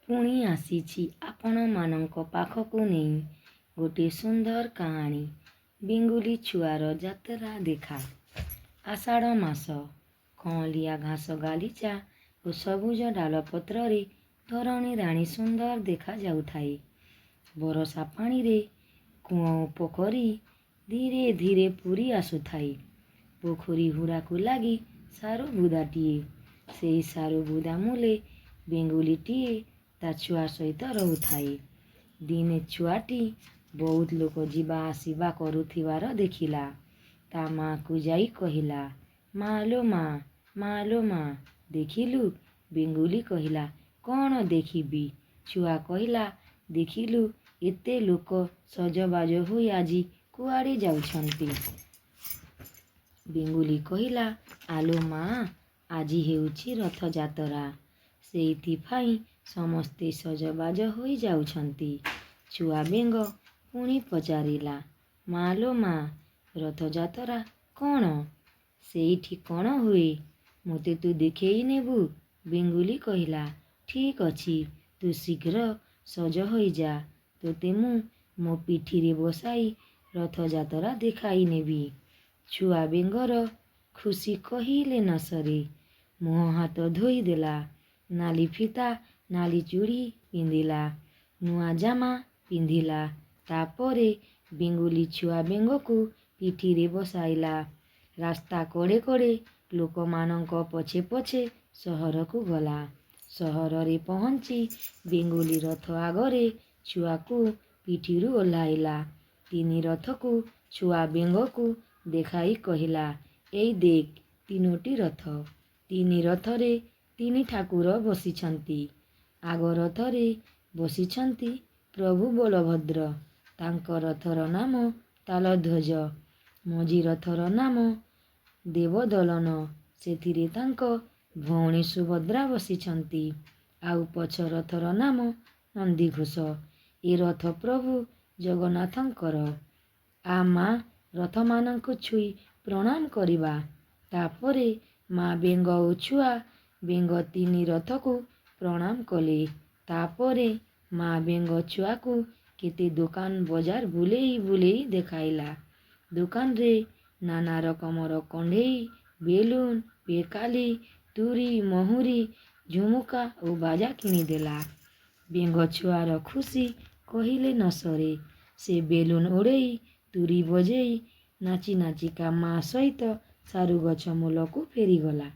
ପୁଣି ଆସିଛି ଆପଣମାନଙ୍କ ପାଖକୁ ନେଇ ଗୋଟିଏ ସୁନ୍ଦର କାହାଣୀ, ବେଙ୍ଗୁଲି ଛୁଆର ଯାତ୍ରା ଦେଖା। ଆଷାଢ଼ ମାସ। କଅଁଳିଆ ଘାସ ଗାଲିଚା ଓ ସବୁଜ ଡାଳପତ୍ରରେ ଧରଣୀ ରାଣୀ ସୁନ୍ଦର ଦେଖାଯାଉଥାଏ। ବରଷା ପାଣିରେ କୂଅ ଓ ପୋଖରୀ ଧୀରେ ଧୀରେ ପୂରି ଆସୁଥାଏ। ପୋଖରୀ ହୁଡ଼ାକୁ ଲାଗି ସାରୁ ବୁଦାଟିଏ। ସେହି ସାରୁ ବୁଦା ମୂଳେ ବେଙ୍ଗୁଲିଟିଏ ତା ଛୁଆ ସହିତ ରହୁଥାଏ। ଦିନେ ଛୁଆଟି ବହୁତ ଲୋକ ଯିବା ଆସିବା କରୁଥିବାର ଦେଖିଲା। ତା ମାଆକୁ ଯାଇ କହିଲା, "ମା ଲୋ ମା, ମା ଲୋ ମା, ଦେଖିଲୁ।" ବେଙ୍ଗୁଲି କହିଲା, "କ'ଣ ଦେଖିବି?" ଛୁଆ କହିଲା, "ଦେଖିଲୁ, ଏତେ ଲୋକ ସଜବାଜ ହୋଇ ଆଜି କୁଆଡ଼େ ଯାଉଛନ୍ତି?" ବେଙ୍ଗୁଲି କହିଲା, "ଆଲୋ ମା, ଆଜି ହେଉଛି ରଥଯାତରା। ସେଇଥିପାଇଁ ସମସ୍ତେ ସଜବାଜ ହୋଇ ଯାଉଛନ୍ତି।" ଛୁଆ ବେଙ୍ଗ ପୁଣି ପଚାରିଲା, "ମା ଲୋ ମା, ରଥଯାତରା କ'ଣ? ସେଇଠି କ'ଣ ହୁଏ? ମୋତେ ତୁ ଦେଖେଇ ନେବୁ?" ବେଙ୍ଗୁଲି କହିଲା, "ଠିକ୍ ଅଛି, ତୁ ଶୀଘ୍ର ସଜ ହୋଇଯା। ତୋତେ ମୁଁ ମୋ ପିଠିରେ ବସାଇ ରଥଯାତରା ଦେଖାଇ ନେବି।" ଛୁଆ ବେଙ୍ଗର ଖୁସି କହିଲେ ନ ସରେ। ମୁହଁ ହାତ ଧୋଇ ଦେଲା। ନାଲି ଫିତା, ନାଲି ଚୁଡ଼ି ପିନ୍ଧିଲା। ନୂଆ ଜାମା ପିନ୍ଧିଲା। ତା'ପରେ ବେଙ୍ଗୁଲି ଛୁଆ ବେଙ୍ଗକୁ ପିଠିରେ ବସାଇଲା। ରାସ୍ତା କଡ଼େ କଡ଼େ ଲୋକମାନଙ୍କ ପଛେ ପଛେ ସହରକୁ ଗଲା। ସହରରେ ପହଞ୍ଚି ବେଙ୍ଗୁଲି ରଥ ଆଗରେ ଛୁଆକୁ ପିଠିରୁ ଓହ୍ଲାଇଲା। ତିନି ରଥକୁ ଛୁଆ ବେଙ୍ଗକୁ ଦେଖାଇ କହିଲା, "ଏଇ ଦେଖ ତିନୋଟି ରଥ। ତିନି ରଥରେ ତିନି ଠାକୁର ବସିଛନ୍ତି। ଆଗ ରଥରେ ବସିଛନ୍ତି ପ୍ରଭୁ ବଳଭଦ୍ର। ତାଙ୍କ ରଥର ନାମ ତାଳଧ୍ୱଜ। ମଝି ରଥର ନାମ ଦେବଦଳନ। ସେଥିରେ ତାଙ୍କ ଭଉଣୀ ସୁଭଦ୍ରା ବସିଛନ୍ତି। ଆଉ ପଛ ରଥର ନାମ ନନ୍ଦିଘୋଷ। ଏ ରଥ ପ୍ରଭୁ ଜଗନ୍ନାଥଙ୍କର। ଆ ମା, ରଥମାନଙ୍କୁ ଛୁଇଁ ପ୍ରଣାମ କରିବା।" ତା'ପରେ ମା ବେଙ୍ଗ ଓ ଛୁଆ ବେଙ୍ଗ ତିନି ରଥକୁ ପ୍ରଣାମ କଲେ। ତା'ପରେ ମା ବେଙ୍ଗ ଛୁଆକୁ କେତେ ଦୋକାନ ବଜାର ବୁଲେଇ ବୁଲେଇ ଦେଖାଇଲା। ଦୋକାନରେ ନାନା ରକମର କଣ୍ଢେଇ, ବେଲୁନ, ପେକାଲି, ତୁରୀ, ମହୁରୀ, ଝୁମୁକା ଓ ବାଜା କିଣିଦେଲା। ବେଙ୍ଗ ଛୁଆର ଖୁସି କହିଲେ ନ ସରେ। ସେ ବେଲୁନ ଉଡ଼େଇ, ତୁରୀ ବଜେଇ ନାଚି ନାଚିକା ମା ସହିତ ସାରୁଗଛ ମୂଳକୁ ଫେରିଗଲା।